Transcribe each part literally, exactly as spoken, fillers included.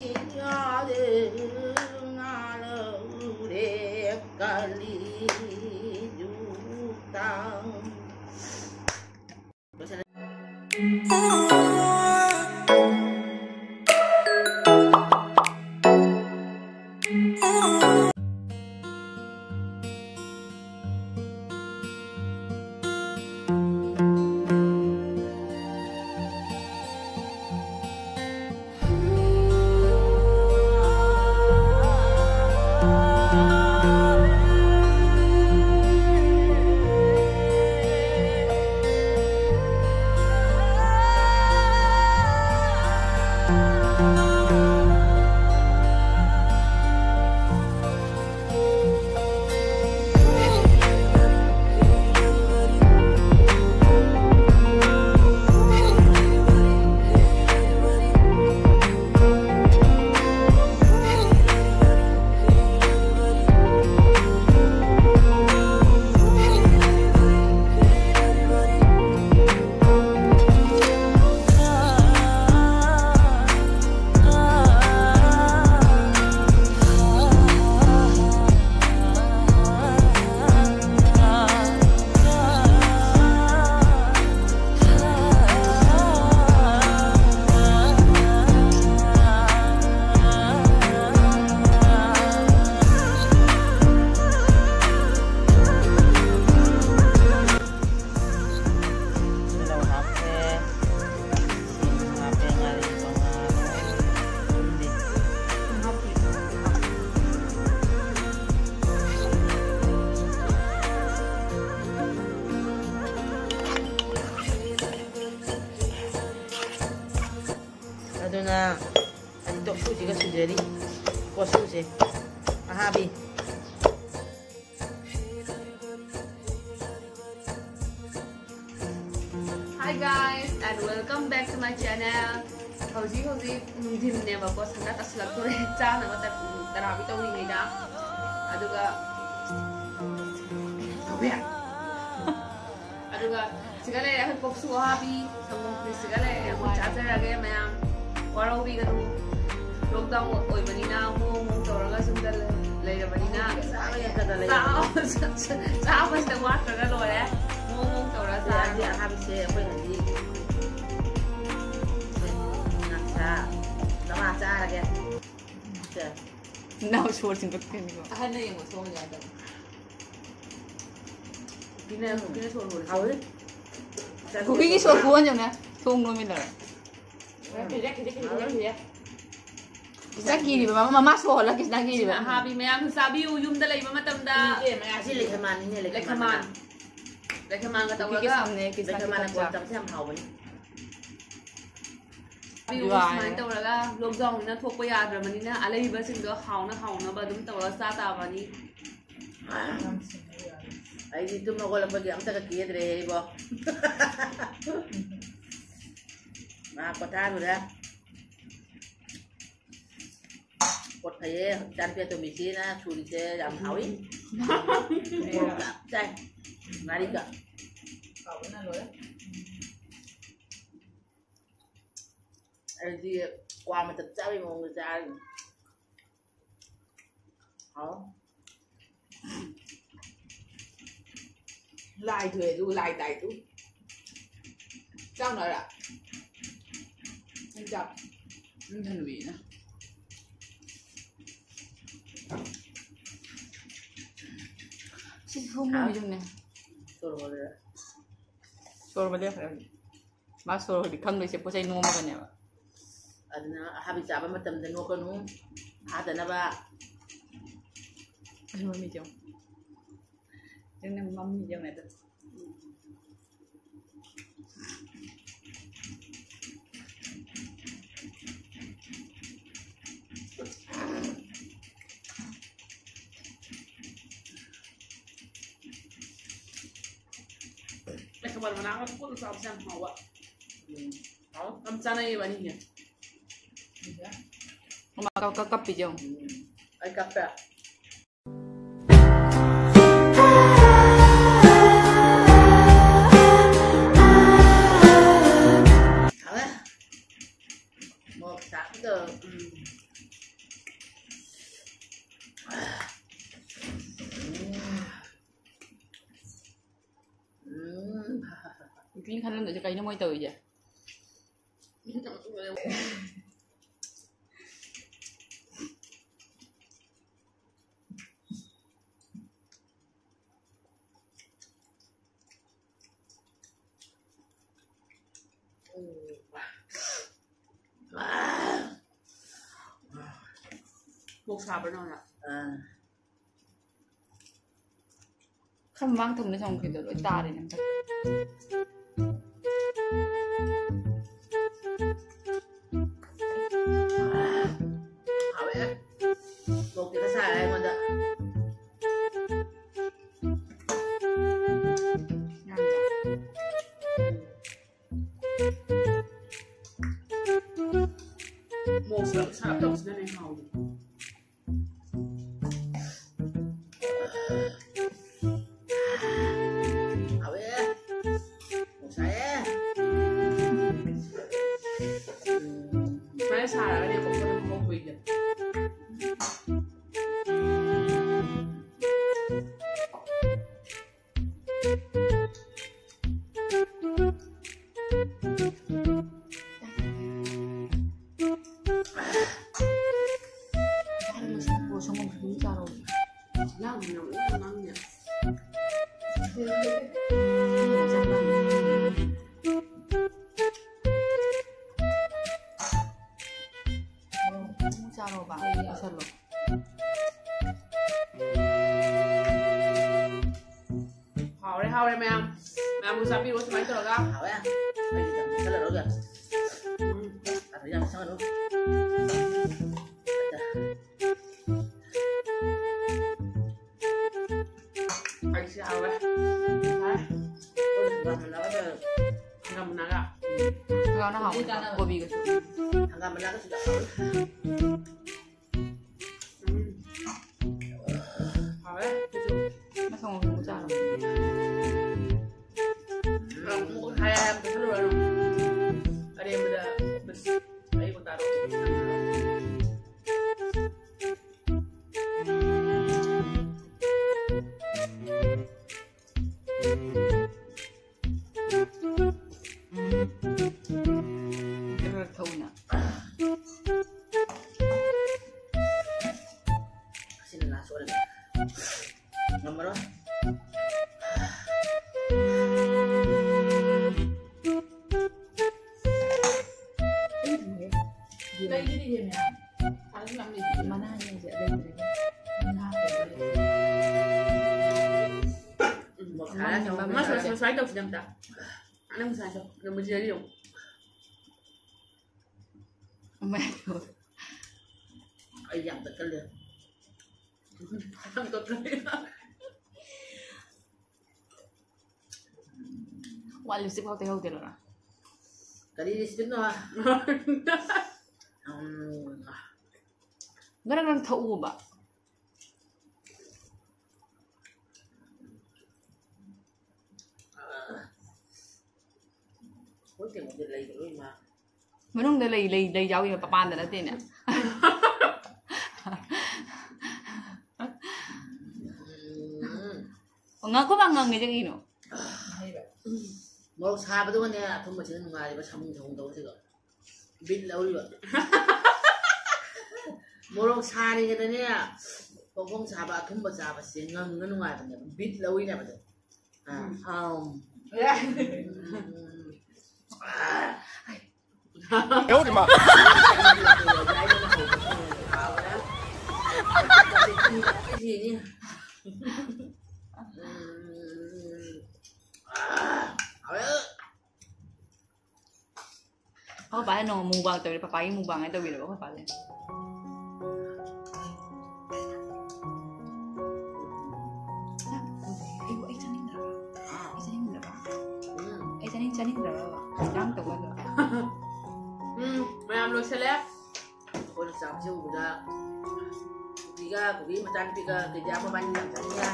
ꯌꯥꯔꯦ, ꯉꯥꯔꯧꯔꯦ ꯀꯂꯤ ꯌꯨꯛꯇ꯫ ꯇꯤꯜꯍꯧ ꯍꯥꯞꯈ꯭ꯔꯦ, ꯁꯤꯡ ꯍꯥꯞꯄꯦ, ꯉꯥꯔꯤ ꯇꯣꯉꯥꯟꯅ ꯐꯨꯠꯂꯤ꯫ ꯑꯗꯨꯅ ꯑꯩ ꯇꯣꯛꯁꯨꯁꯤꯒ ꯁꯨꯖꯔꯤ꯫ ꯀꯣꯠꯁꯨꯁꯦ ꯑꯍꯥꯕꯤ꯫ Hi guys and welcome back to my channel. ꯍꯧꯖꯤꯛ ꯍꯧꯖꯤꯛ ꯅꯨꯡꯊꯤꯟꯅꯦꯕꯀꯣ, ꯁꯟꯗꯥ ꯇꯥꯁꯤꯜꯂꯛꯇꯣꯔꯦ꯫ ꯆꯥꯅꯕ ꯇ- ꯇꯔꯥꯕꯤ ꯇꯧꯔꯤꯉꯩꯗ꯫ ꯑꯗꯨꯒ ꯑꯗꯨꯒ ꯁꯤꯒ ꯂꯩꯔꯦ ꯑꯩꯈꯣꯏ ꯀꯣꯛꯁꯨ ꯑꯍꯥꯕꯤ, ꯁꯪꯒꯣꯝ ꯈꯤꯔꯤꯁꯤꯒ ꯂꯩꯔꯦ꯫ ꯑꯩꯈꯣꯏ ꯆꯥꯖꯔꯒꯦ ꯃꯌꯥꯝ, ꯋꯥꯔꯧꯕꯤꯒꯅꯨ꯫ Lockdown ꯑꯣꯏꯕꯅꯤꯅ ꯃꯑꯣꯡ ꯃꯑꯣꯡ ꯇꯧꯔꯒ ꯁꯨꯝꯗ ꯂꯩꯔꯕꯅꯤꯅ ꯆꯥꯕ ꯌꯥꯗꯅ ꯂꯩꯔꯕꯅꯤꯅ ꯆꯥꯕꯁꯤꯗ ꯋꯥꯠꯇ꯭ꯔꯒ ꯂꯣꯏꯔꯦ꯫ ꯃꯑꯣꯡ ꯃꯑꯣꯡ ꯇꯧꯔꯒ ꯆꯥꯔꯒ ꯑꯍꯥꯕꯤꯁꯦ ꯑꯩꯈꯣꯏꯅꯗꯤ ꯉꯥꯛꯁꯥ ꯅꯃꯥ ꯆꯥꯔꯒꯦ꯫ ꯁꯦ꯫ ꯅꯥꯎ ꯁꯣꯔ ꯊꯤꯟꯗꯣꯛꯈꯤꯅꯤꯀꯣ꯫ ꯑꯍꯟꯅ ꯌꯦꯡꯕ ꯁꯣꯝ ꯌꯥꯗꯕ꯫ ꯀꯨꯀꯤꯅ ꯀꯨꯀꯤꯅ ꯁꯣꯔ ꯍꯣꯜꯂꯤ꯫ ꯍꯥꯎꯋꯤ꯫ ꯀꯨꯀꯤꯒꯤ ꯁꯣꯔ ꯈꯨꯍꯣꯟ ꯌꯦꯡꯉꯨꯅꯦ꯫ ꯊꯣꯡ ꯂꯣꯟꯃꯤꯟꯅꯔꯦ꯫ ꯈꯤꯔꯦ, ꯈꯤꯔꯦ, ꯈꯤꯔꯦ, ꯈꯤꯔꯦ, ꯈꯤꯔꯦ꯫ ꯀ꯭ꯔꯤꯁꯅ ꯀꯤꯔꯤꯕ ꯃꯃꯥ, ꯃꯃꯥ ꯁꯣꯔ ꯍꯣꯜꯂ ꯀ꯭ꯔꯤꯁꯅ ꯀꯤꯔꯤꯕ꯫ ꯑꯍꯥꯕꯤ ꯃꯌꯥꯝꯁꯨ ꯆꯥꯕꯤꯌꯨ ꯌꯨꯝꯗ ꯂꯩꯕ ꯃꯇꯝꯗ꯫ ꯁꯤ ꯂꯩꯈꯃꯥꯟꯅꯤꯅꯦ, ꯂꯩꯈꯃꯥꯟ꯫ ꯂꯩꯈꯃꯥꯟ꯫ ꯂꯩꯈꯃꯥꯟꯒ ꯀꯨꯀꯤꯒꯤ ꯇꯧꯔꯒ꯫ ꯁꯝꯅꯦ ꯀ꯭ꯔꯤꯁꯅ ꯂꯩꯈꯃꯥꯟꯅ ꯀꯤꯔꯤꯕ꯫ ꯀꯣꯟ ꯆꯝꯁꯦ ꯌꯥꯝ ꯍꯥꯎꯕꯅꯤ꯫ ꯆꯥꯕꯤꯌꯨ꯫ ꯌꯥꯏ꯫ ꯁꯨꯃꯥꯏꯅ ꯇꯧꯔꯒ lockdownꯅꯤꯅ ꯊꯣꯛꯄ ꯌꯥꯗ꯭ꯔꯕꯅꯤꯅ ꯑꯂꯩꯕꯁꯤꯡꯗꯣ ꯍꯥꯎꯅ ꯍꯥꯎꯅꯕ ꯑꯗꯨꯝ ꯇꯧꯔꯒ ꯆꯥ ꯇꯥꯕꯅꯤ꯫ ꯑꯩꯗꯤ ꯇꯨꯝ ꯍꯧꯒꯠꯂꯛꯄꯒꯤ ꯑꯝꯇꯒ ꯀꯦꯗ꯭ꯔꯦ ꯏꯕꯣ꯫ ꯉꯥꯏꯍꯥꯛ ꯄꯣꯊꯥꯔꯨꯔꯦ꯫ ꯄꯣꯠ ꯐꯩꯌꯦ ꯏꯆꯥꯅꯨꯄꯤ ꯑꯇꯣꯝꯕꯤꯁꯤꯅ ꯁꯨꯔꯤꯁꯦ ꯌꯥꯝ ꯍꯥꯎꯏ꯫ ꯃꯣꯔꯣꯛ ꯆꯞ ꯆꯥꯏ꯫ ꯉꯥꯔꯤꯒ꯫ ꯍꯥꯎꯕꯅ ꯂꯣꯏꯔꯦ꯫ ꯑꯩꯗꯤ ꯀ꯭ꯋꯥ ꯃꯇꯝ ꯆꯥꯕꯩ ꯃꯑꯣꯡꯗ ꯆꯥꯔꯤꯅꯤ꯫ ꯍꯥꯎ꯫ ꯂꯥꯏ ꯊꯣꯛꯑꯦ ꯑꯗꯨꯒ ꯂꯥꯏ ꯇꯥꯏꯗꯨ꯫ ꯆꯥꯎꯅꯔꯥ? ꯑꯩ ꯆꯥꯎ꯫ ꯅꯪ ꯍꯅꯨꯕꯤꯅ꯫ ꯁꯤ ꯁꯣꯝ ꯍꯥ? ꯅꯨꯃꯤꯠ ꯌꯨꯝꯅꯦ꯫ ꯁꯣꯔ ꯍꯣꯜꯂꯦ꯫ ꯁꯣꯔ ꯍꯣꯜꯂꯦ ꯍꯥꯏꯔꯝꯃꯤ꯫ ꯃꯥ ꯁꯣꯔ ꯍꯣꯜꯂꯤ ꯈꯪꯗꯣꯏꯁꯦ ꯄꯣꯠ ꯆꯩ ꯅꯣꯝꯃꯒꯅꯦꯕ꯫ ꯑꯗꯨꯅ ꯑꯍꯥꯕꯤ ꯆꯥꯕ ꯃꯇꯝꯗ ꯅꯣꯛꯀꯅꯨ꯫ ꯍꯥꯗꯅꯕ꯫ ꯑꯩ ꯃꯃꯤꯠꯁꯦ ꯌꯦꯡꯉꯨ꯫ ꯅꯪ ꯅꯪ ꯃꯃꯤꯠ ꯌꯦꯡꯉꯨꯅꯦ ꯑꯗꯣ꯫ ꯂꯩꯈꯃꯥꯟ ꯃꯅꯥꯒ ꯀꯣꯠꯂ ꯆꯥꯕꯁꯦ ꯌꯥꯝ ꯍꯥꯎꯕ꯫ ꯎꯝ꯫ ꯍꯥꯎ? ꯌꯥꯝ ꯆꯥꯅꯩꯌꯦꯕ ꯑꯅꯤꯁꯦ꯫ ꯃꯃꯥ ꯀꯞ-, ꯀꯞ-, ꯀꯞꯄꯤꯁꯦ ꯌꯦꯡꯉꯨ꯫ ꯎꯝ꯫ ꯑꯩ ꯀꯞꯄꯦ꯫ ꯍꯥꯎꯋꯦ꯫ ꯃꯣꯔꯣꯛ ꯁꯥꯕꯗꯣ꯫ ꯎꯝ꯫ ꯃꯤꯅ ꯈꯜꯂꯝꯗꯣꯏꯁꯦ ꯀꯩꯅꯣ ꯃꯣꯏ ꯇꯧꯔꯤꯁꯦ? ꯀꯣꯛ ꯁꯥꯕ꯭ꯔꯥ ꯅꯪꯅ? ꯑꯥ꯫ ꯈꯔ ꯃꯃꯥꯡ ꯊꯪꯕꯗ ꯆꯪꯉꯛꯈꯤꯕꯗꯣ ꯂꯣꯏ ꯇꯥꯔꯦꯅꯦ ꯑꯝꯇ꯫ ꯍꯥꯎꯋꯦ꯫ ꯃꯣꯔꯣꯛꯇꯤ ꯈꯔ ꯁꯥꯔꯦ ꯑꯩꯉꯣꯟꯗ꯫ ꯃꯣꯔꯣꯛ ꯁꯥꯔꯞ ꯁꯥꯔꯞ ꯇꯧꯕꯁꯤꯅꯅꯦ ꯍꯥꯎꯕꯅꯦ꯫ ꯍꯥꯎꯋꯦ꯫ ꯃꯣꯔꯣꯛ ꯁꯥꯏꯌꯦ꯫ ꯁꯨꯃꯥꯏꯅ ꯁꯥꯔꯒꯅꯦ ꯄꯣꯛꯄꯗ ꯃꯣꯔꯣꯛ ꯀꯨꯏꯗꯦ꯫ ꯆꯥꯔꯣꯕ, ꯆꯥꯁꯜꯂꯣ꯫ ꯍꯥꯎꯔꯦ, ꯍꯥꯎꯔꯦ ꯃꯌꯥꯝ꯫ ꯃꯌꯥꯝꯕꯨ ꯆꯥꯕꯤꯔꯣ ꯁꯨꯃꯥꯏꯅ ꯇꯧꯔꯒ꯫ ꯍꯥꯎꯋꯦ꯫ ꯑꯩꯗꯤ ꯌꯥꯝ ꯆꯥꯁꯜꯂꯔꯣꯏꯒꯦ꯫ ꯎꯝ꯫ ꯑꯗꯨ ꯌꯥꯝ ꯆꯥꯁꯜꯂꯨ꯫ ꯑꯩꯁꯦ ꯍꯥꯎꯔꯦ꯫ ꯍꯥꯎꯔꯦ꯫ ꯍꯪꯒꯥꯝ ꯃꯅꯥꯒ ꯇꯧꯔꯒ꯫ ꯍꯪꯒꯥꯝ ꯃꯅꯥꯒ꯫ ꯍꯪꯒꯥꯝꯅ ꯍꯥꯎꯕꯅꯦ, ꯀꯣꯕꯤꯒꯁꯨ꯫ ꯍꯪꯒꯥꯝ ꯃꯅꯥꯒꯁꯨ ꯌꯥꯝ ꯍꯥꯎꯋꯦ꯫ ꯎꯝ꯫ ꯍꯥꯎꯋꯦ꯫ ꯃꯁꯪ ꯃꯁꯪ ꯆꯥꯔꯣ꯫ ꯑꯃꯨꯛ ꯍꯥꯏ ꯍꯥꯏ ꯑꯝꯇ ꯈꯜꯂꯨꯔꯅꯨ꯫ ꯑꯔꯦꯝꯕꯗ ꯑꯩꯕꯨ ꯇꯥꯔꯣ꯫ ꯁꯨꯃꯥꯏꯅ ꯇꯧꯁꯤꯅꯦ ꯑꯝꯇ꯫ ꯅꯪ ꯁꯨꯃꯥꯏꯅ ꯇꯧ꯫ ꯅꯪ ꯃꯨꯖꯤꯔꯤ ꯌꯦꯡꯉꯨ꯫ ꯑꯃ ꯌꯥꯏꯌꯣ꯫ ꯑꯩ ꯌꯥꯝ ꯇꯠꯀꯜꯂꯦ꯫ ꯌꯥꯝ ꯇꯠꯀꯜꯂꯦ꯫ ꯋꯥ ꯂꯤꯞꯁꯇꯤꯛ ꯐꯥꯎ ꯇꯩꯍꯧꯗꯦ ꯂꯣꯏꯔꯦ꯫ ꯀꯔꯤ ꯂꯤꯞꯁꯇꯤꯛꯅꯣ? ꯎꯝ꯫ ꯒꯔꯪ ꯒꯔꯪ ꯊꯛꯎꯕ꯫ ꯑꯩꯈꯣꯏ ꯀꯩꯅꯣꯗꯤ ꯂꯩꯕ ꯂꯣꯏ ꯃꯥ꯫ ꯃꯅꯨꯡꯗ ꯂꯩ, ꯂꯩ, ꯂꯩ ꯌꯥꯎꯏꯕ, ꯃꯄꯥꯟꯗ ꯅꯠꯇꯦꯅꯦ꯫ ꯎꯝ꯫ ꯉ-, ꯑꯩꯈꯣꯏ ꯃꯥ ꯉꯪꯉꯤꯁꯦ ꯀꯩꯒꯤꯅꯣ? ꯃꯣꯔꯣꯛ ꯁꯥꯕꯗꯨꯒꯅꯦ ꯑꯊꯨꯝꯕꯁꯤꯅ ꯅꯨꯡꯉꯥꯏꯔꯤꯕ ꯁꯃꯨ ꯁꯃꯨ ꯇꯧꯕꯁꯤꯒ꯫ ꯕꯤꯠ ꯂꯧꯔꯤꯕ꯫ ꯃꯣꯔꯣꯛ ꯁꯥꯔꯤꯉꯩꯗꯅꯦ, ꯐꯣꯡ ꯐꯣꯡ ꯁꯥꯕ ꯑꯊꯨꯝꯕ ꯆꯥꯕꯁꯦ ꯉꯪꯉ ꯅꯨꯡꯉꯥꯏꯕꯅꯦꯕ, ꯕꯤꯠ ꯂꯧꯔꯤꯅꯦꯕ ꯑꯗꯣ꯫ ꯑꯥ, ꯎꯝ꯫ ꯑꯥꯎ꯫ ꯎꯝ꯫ ꯑꯥ꯫ ꯌꯧꯔꯤꯃ꯫ ꯎꯝ꯫ ꯑꯥ꯫ ꯍꯥꯎꯋꯦ꯫ ꯑꯩꯈꯣꯏ ꯄꯥꯁꯦ ꯅꯣꯡꯃ mukbang ꯇꯧꯔꯦ, ꯄꯄꯥꯒꯤ mukbang ꯍꯥꯏꯅ ꯇꯧꯕꯤꯔꯕ ꯑꯩꯈꯣꯏ ꯄꯥꯁꯦ꯫ ꯑꯩꯕꯨ ꯑꯩ ꯆꯥꯅꯤꯡꯗ꯭ꯔꯕ? ꯑꯩ ꯆꯥꯅꯤꯡꯗ꯭ꯔꯕ? ꯎꯝ꯫ ꯑꯩ ꯆꯥꯅꯤꯡ-, ꯆꯥꯅꯤꯡꯗ꯭ꯔꯕ? ꯌꯥꯝ ꯇꯧꯒꯗ꯭ꯔꯣ? ꯎꯝ, ꯃꯌꯥꯝ ꯂꯣꯏꯁꯤꯜꯂꯦ꯫ ꯑꯩꯈꯣꯏꯅ ꯆꯥꯕꯁꯦ ꯎꯕꯗ ꯀꯨꯀꯤꯒ ꯀꯨꯀꯤ ꯃꯆꯥꯅꯨꯄꯤꯒ ꯀꯦꯗꯤꯌꯥ ꯃꯕꯥꯅꯤ ꯌꯥꯝ ꯆꯥꯅꯤꯡꯉꯦ꯫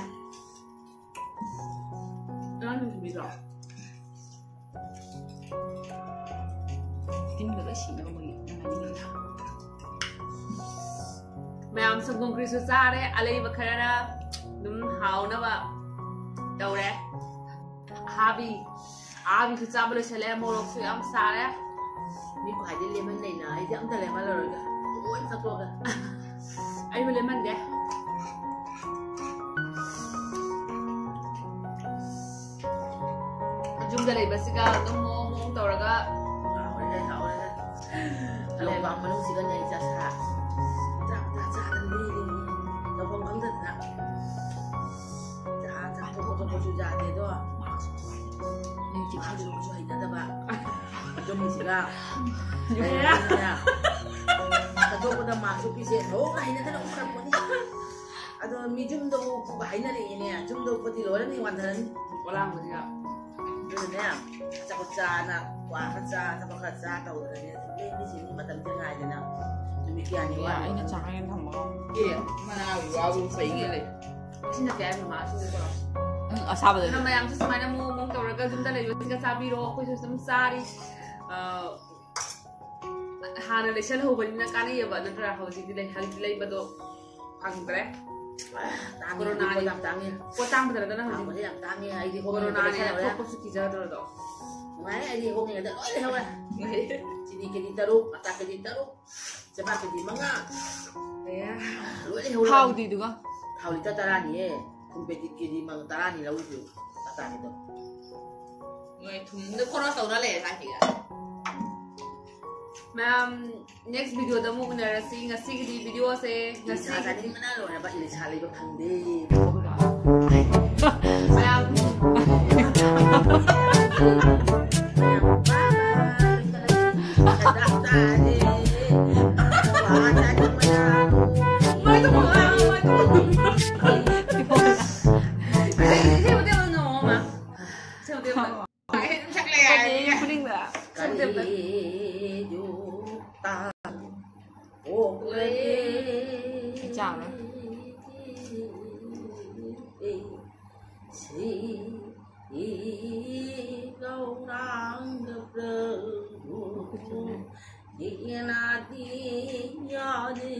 ꯇꯤꯟꯒ ꯂꯣꯏ ꯁꯤꯅꯕ ꯃꯣꯏꯒꯤ ꯅꯪ ꯍꯥꯏꯅꯤꯡꯉꯤꯗꯣ꯫ ꯃꯌꯥꯝ ꯁꯪꯒꯣꯝ ꯈ꯭ꯔꯤꯁꯨ ꯆꯥꯔꯦ, ꯑꯂꯩꯕ ꯈꯔꯅ ꯑꯗꯨꯝ ꯍꯥꯎꯅꯕ ꯇꯧꯔꯦ꯫ ꯑꯍꯥꯕꯤ, ꯑꯍꯥꯕꯤꯁꯨ ꯆꯥꯕ ꯂꯣꯏꯁꯤꯜꯂꯦ, ꯃꯣꯔꯣꯛꯁꯨ ꯌꯥꯝ ꯁꯥꯔꯦ꯫ ꯃꯤ ꯈ꯭ꯋꯥꯏꯗꯩ ꯂꯦꯃꯟ ꯂꯩꯅ, ꯑꯩꯗꯤ ꯑꯝꯇ ꯂꯦꯃꯜꯂꯔꯣꯏꯒꯦ, ꯂꯣꯏ ꯊꯛꯇꯣꯛꯑꯒꯦ꯫ ꯑꯩꯕꯨ ꯂꯦꯃꯟꯗꯦ꯫ ꯌꯨꯝꯗ ꯂꯩꯕꯁꯤꯒ ꯑꯗꯨꯝ ꯃꯑꯣꯡ ꯃꯑꯣꯡ ꯇꯧꯔꯒ ꯍꯥꯎꯔꯦ, ꯍꯥꯎꯔꯦ꯫ ꯂꯣꯛꯗꯥꯎꯟ ꯃꯅꯨꯡꯁꯤꯒꯅꯦ ꯑꯩ ꯆꯥꯛ ꯆꯥ-, ꯆꯥꯛ ꯆꯥ-, ꯆꯥꯗꯅ ꯂꯦꯜꯂꯤꯅꯤ꯫ ꯇꯧꯐꯝ ꯈꯪꯗꯗꯅ꯫ ꯆꯥ-, ꯆꯥ ꯊꯣꯛꯄ ꯈꯣꯠꯄꯁꯨ ꯌꯥꯗꯦꯗꯣ꯫ ꯈꯪꯗꯕꯁꯨ ꯍꯩꯅꯗꯕ꯫ ꯑꯗꯨꯝꯕꯁꯤꯒ ꯂꯩꯔꯕꯅꯤꯅ ꯆꯠꯊꯣꯛꯄꯗ ꯃꯥꯛꯁ ꯎꯞꯄꯤꯁꯦ ꯂꯣꯏꯅ ꯍꯩꯅꯗꯅ ꯎꯞꯈ꯭ꯔꯄꯣꯠꯅꯤ꯫ ꯑꯗꯣ ꯃꯤ ꯌꯨꯝꯗ ꯎꯞꯄꯒ ꯍꯥꯏꯅꯔꯛꯏꯅꯦ꯫ ꯌꯨꯝꯗ ꯎꯞꯄꯗꯤ ꯂꯣꯏꯔꯅꯤ, ꯋꯥꯟꯊꯔꯅꯤ꯫ ꯄꯣꯂꯥꯡꯕꯁꯤꯒ꯫ ꯑꯗꯨꯅꯅꯦ ꯑꯆꯥꯄꯣꯠ ꯆꯥꯅ, ꯀ꯭ꯋꯥ ꯈꯔ ꯆꯥ, ꯊꯕꯛ ꯈꯔ ꯆꯥ ꯇꯧꯗꯅꯅꯦ ꯑꯗꯨꯝ ꯂꯦꯟꯕꯤꯁꯤꯅꯤ ꯃꯇꯝꯁꯦ ꯉꯥꯏꯗꯅ꯫ ꯅꯨꯃꯤꯠ ꯀꯌꯥꯅꯤ ꯋꯥꯠꯂꯤꯕ? ꯑꯩꯅ ꯆꯥꯛ ꯌꯦꯟ ꯊꯝꯃꯒ꯫ ꯑꯦ, ꯃꯅꯥ ꯌꯥꯎꯕ ꯄꯩꯉꯩ ꯂꯩ꯫ ꯁꯤꯅ ꯀꯌꯥ ꯃꯃꯥ ꯁꯤꯡꯗꯀꯣ? ꯎꯝ, ꯑꯁꯥꯕꯗꯗꯤ꯫ ꯑꯗꯨꯅ ꯃꯌꯥꯝꯁꯨ ꯁꯨꯃꯥꯏꯅ ꯃꯑꯣꯡ ꯃꯑꯣꯡ ꯇꯧꯔꯒ ꯌꯨꯝꯗ ꯂꯩꯕꯁꯤꯒ ꯆꯥꯕꯤꯔꯣ꯫ ꯑꯩꯈꯣꯏꯁꯨ ꯑꯗꯨꯝ ꯆꯥꯔꯤ꯫ ꯑ, ꯍꯥꯟꯅ ꯂꯩꯁꯜꯍꯧꯕꯅꯤꯅ ꯀꯥꯟꯅꯩꯌꯦꯕ, ꯅꯠꯇ꯭ꯔꯥ? ꯍꯧꯖꯤꯛꯇꯤ ꯂꯩ-, ꯍꯧꯖꯤꯛꯇꯤ ꯂꯩꯕꯗꯣ ꯐꯪꯗ꯭ꯔꯦ꯫ ꯇꯥꯡꯉꯦ, ꯀꯣꯔꯣꯅꯥꯅꯤ꯫ ꯄꯣꯠ ꯌꯥꯝ ꯇꯥꯡꯉꯦ꯫ ꯄꯣꯠ ꯇꯥꯡꯕꯗꯅ ꯍꯧꯖꯤꯛ ꯇꯥꯡꯕꯗꯤ ꯌꯥꯝ ꯇꯥꯡꯉꯦ꯫ ꯑꯩꯗꯤ ꯍꯣꯡꯉꯦ ꯀꯣꯔꯣꯅꯥꯅ ꯂꯩꯁꯜꯍꯧꯔꯦ꯫ ꯊꯣꯛꯄꯁꯨ ꯀꯤꯖꯗ꯭ꯔꯣ ꯑꯗꯣ? ꯅꯨꯡꯉꯥꯏꯔꯦ, ꯑꯩꯗꯤ ꯍꯣꯡꯉꯤꯉꯩꯗ ꯂꯣꯏ ꯂꯩꯍꯧꯔꯦ꯫ ꯆꯤꯅꯤ ꯀꯦꯖꯤ ꯇꯔꯨꯛ, ꯑꯇꯥ ꯀꯦꯖꯤ ꯇꯔꯨꯛ, ꯆꯦꯕꯥ ꯀꯦꯖꯤ ꯃꯉꯥ꯫ ꯑꯦ꯫ ꯂꯣꯏ ꯂꯩꯍꯧꯔꯦ꯫ ꯊꯥꯎꯗꯤ ꯑꯗꯨꯒ? ꯊꯥꯎ ꯂꯤꯇꯔ ꯇꯔꯥꯅꯤꯌꯦ꯫ ꯊꯨꯝ ꯄꯦꯀꯦꯠ ꯀꯦꯖꯤ ꯃꯉꯥ, ꯇꯔꯥꯅꯤ ꯂꯧꯔꯤꯗꯨ꯫ ꯑꯇꯥꯒꯤꯗꯣ꯫ ꯅꯣꯏ ꯊꯨꯝꯗ ꯈꯣꯔꯣ ꯇꯧꯔ ꯂꯩꯔꯦ ꯁꯥꯏꯁꯤꯒ꯫ ꯃꯌꯥꯝ, next video ꯗ ꯑꯃꯨꯛ ꯎꯅꯔꯁꯤ꯫ ꯉꯁꯤꯒꯤꯗꯤ video ꯁꯦ, ꯏꯂꯤꯁꯥ ꯉꯁꯤꯒꯤꯗꯤ ꯆꯥꯅꯤꯡꯕꯅ ꯂꯣꯏꯔꯕ, ꯏꯂꯤꯁꯥ ꯂꯩꯕ ꯐꯪꯗꯦ꯫ ꯃꯌꯥꯝ, ꯃꯌꯥꯝ, bye bye꯫ ꯁꯦꯟꯗꯥꯡ ꯇꯥꯔꯦ꯫ ꯀ꯭ꯋꯥ ꯆꯥꯅꯤꯡꯕꯅ꯫ ꯃꯩꯗꯣ ꯃꯉꯥ, ꯃꯩꯗꯣ ꯃꯉꯥ꯫ ꯁꯦꯝꯃꯨ, ꯁꯦꯝꯃꯨ, ꯅꯣꯡꯃ꯫ ꯁꯦꯝꯃꯨ, ꯁꯦꯝꯃꯨ꯫ ꯀꯔꯤ ꯈꯨꯅꯤꯡꯗ? ꯀꯔꯤꯁꯨ ꯇꯥꯡ ꯄꯣꯛꯂꯦ꯫ ꯆꯥꯔꯣꯏ꯫ ꯁ꯭ꯔꯤ ꯒꯧꯔꯥꯡꯒ ꯄ꯭ꯔꯚꯨ ꯗꯤꯅꯥꯗꯤ ꯌꯥꯗꯦ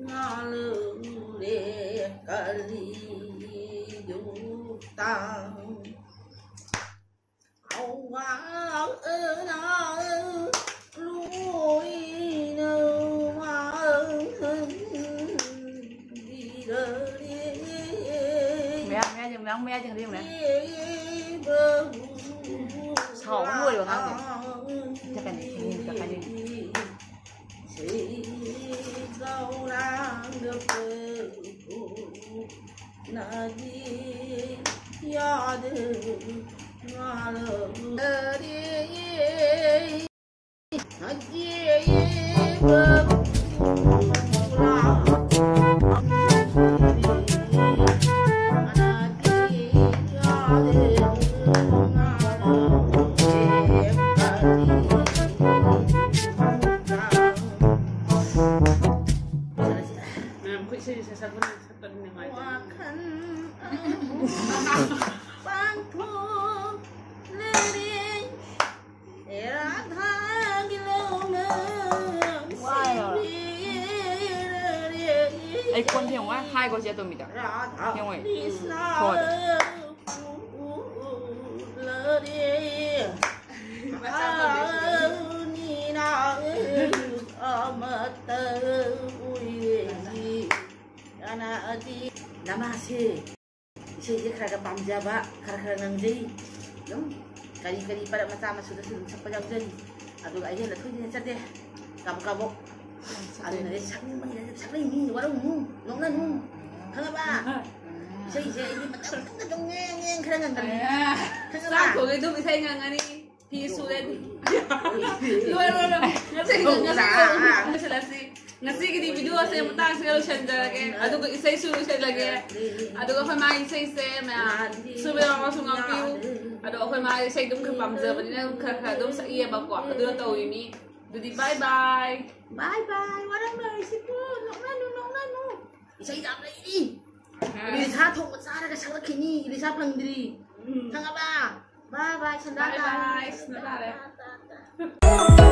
ꯉꯥꯂꯨꯔꯦ ꯀꯂꯤ ꯌꯨꯛꯇꯥꯡ꯫ ꯑꯋꯥꯡ ꯑꯅꯥ ꯂꯣꯏꯅ ꯃꯥꯡꯍꯟꯕꯤꯔꯔꯦ꯫ ꯃꯌꯥ, ꯃꯌꯥ ꯌꯦꯡꯉꯨ, ꯃꯌꯥ ꯌꯦꯡꯉꯨ, ꯃꯌꯥ ꯌꯦꯡꯉꯨ꯫ ꯁꯥꯎꯕ ꯂꯣꯏꯔꯕ ꯑꯉꯥꯡꯁꯦ꯫ ꯆꯠꯀꯅꯤ, ꯆꯠꯀꯅꯤ꯫ ꯁ꯭ꯔꯤ ꯒꯧꯔꯥꯡꯒ ꯄ꯭ꯔꯚꯨ ꯅꯗꯤ ꯌꯥꯗ ꯃꯌꯥꯝ ꯑꯩꯈꯣꯏ ꯏꯁꯩꯁꯦ ꯁꯛꯄ ꯁꯛꯄꯗꯤ ꯅꯨꯡꯉꯥꯏꯇꯦ꯫ ꯋꯥꯈꯜ ꯑꯃꯨꯛ ꯄꯥꯡꯊꯣꯛꯂꯔꯦ꯫ ꯔꯥꯙꯥꯒꯤ ꯂꯧꯅ ꯋꯥꯏ꯫ ꯑꯩ ꯀꯣꯟ ꯐꯦꯡꯉꯨ ꯍꯥꯏ꯫ ꯍꯥꯏꯈꯣ ꯆꯦ ꯇꯣꯝꯕꯤꯗ꯫ ꯔꯥꯙꯥ ꯐꯦꯡꯉꯣꯏ꯫ ꯀ꯭ꯔꯤꯁꯅ ꯍꯣꯏ꯫ ꯎꯔꯦ꯫ ꯃꯆꯥ ꯐꯥꯎꯟꯗꯦꯁꯟ꯫ ꯑꯅꯤꯅ ꯑꯃꯠꯇ ꯑꯣꯏꯔꯦ꯫ ꯑꯅꯥꯗꯤ ꯅꯃꯥꯁꯦ꯫ ꯏꯁꯩꯁꯦ ꯈꯔ ꯈꯔ ꯄꯥꯝꯖꯕ, ꯈꯔ ꯈꯔ ꯉꯪꯖꯩ꯫ ꯑꯗꯨꯝ ꯀꯔꯤ ꯀꯔꯤ ꯄꯔꯛ ꯃꯆꯥ ꯃꯁꯨꯗꯁꯨ ꯑꯗꯨꯝ ꯁꯛꯄ ꯌꯥꯎꯖꯔꯤ꯫ ꯑꯗꯨꯒ ꯑꯍꯦꯟꯕ ꯊꯣꯏꯅ ꯆꯠꯇꯦ꯫ ꯀꯥꯕꯣꯛ ꯀꯥꯕꯣꯛ꯫ ꯑꯗꯨꯅꯅꯦ ꯁꯛꯅꯤꯡꯕꯅꯤꯅ ꯁꯛꯅꯤꯡ ꯃꯤ ꯋꯥꯔꯧꯅꯨ, ꯅꯣꯛꯅꯅꯨ꯫ ꯈꯪꯉꯕ? ꯏꯁꯩꯁꯦ ꯑꯩꯗꯤ ꯃꯇꯝ ꯈꯛꯇꯪꯗ ꯑꯗꯨꯝ ꯉꯦꯡ ꯉꯦꯡ ꯈꯔ ꯉꯪꯒꯜꯂꯤ꯫ ꯈꯪꯉꯕ? ꯆꯥꯛ ꯊꯣꯡꯉꯦ ꯑꯗꯨꯝ ꯏꯁꯩ ꯉꯪꯉꯅꯤ꯫ ꯐꯤ ꯁꯨꯔꯦ꯫ ꯂꯣꯏ, ꯂꯣꯏ, ꯂꯣꯏ꯫ ꯉꯁꯤꯒꯤ, ꯉꯁꯤꯒꯤ ꯂꯣꯏꯁꯤꯜꯂꯁꯤ꯫ ꯉꯁꯤꯒꯤꯗꯤ ꯚꯤꯗꯤꯑꯣꯁꯦ ꯃꯇꯥꯡꯁꯤꯗ ꯂꯣꯏꯁꯤꯟꯖꯔꯒꯦ꯫ ꯑꯗꯨꯒ ꯏꯁꯩꯁꯨ ꯂꯣꯏꯁꯤꯜꯂꯒꯦ꯫ ꯑꯗꯨꯒ ꯑꯩꯈꯣꯏ ꯃꯥꯒꯤ ꯏꯁꯩꯁꯦ ꯃꯌꯥꯝ ꯁꯨꯕ ꯌꯥꯎꯔꯁꯨ ꯉꯥꯛꯄꯤꯌꯨ꯫ ꯑꯗꯣ ꯑꯩꯈꯣꯏ ꯃꯥꯒꯤ ꯏꯁꯩ ꯑꯗꯨꯝ ꯈꯔ ꯄꯥꯝꯖꯕꯅꯤꯅ ꯑꯗꯨꯝ ꯈꯔ ꯈꯔ ꯑꯗꯨꯝ ꯁꯛꯏꯌꯦꯕꯀꯣ꯫ ꯑꯗꯨꯅ ꯇꯧꯔꯤꯅꯤ꯫ ꯑꯗꯨꯗꯤ bye bye꯫ Bye bye꯫ ꯋꯥꯔꯝ ꯂꯣꯏꯔꯁꯤꯀꯣ꯫ ꯅꯣꯛꯅꯅꯨ, ꯅꯣꯛꯅꯅꯨ꯫ ꯏꯁꯩ ꯌꯥꯝ ꯂꯩꯔꯤ꯫ ꯏꯂꯤꯁꯥ ꯊꯣꯡꯕ ꯆꯥꯔꯒ ꯁꯛꯂꯛꯈꯤꯅꯤ꯫ ꯏꯂꯤꯁꯥ ꯐꯪꯗ꯭ꯔꯤ꯫ ꯎꯝ꯫ ꯈꯪꯉꯕ? Bye bye, ꯁꯟꯗꯥ bye ꯇꯥꯔꯦ꯫ Bye, ꯁꯟꯗꯥ ꯇꯥꯔꯦ꯫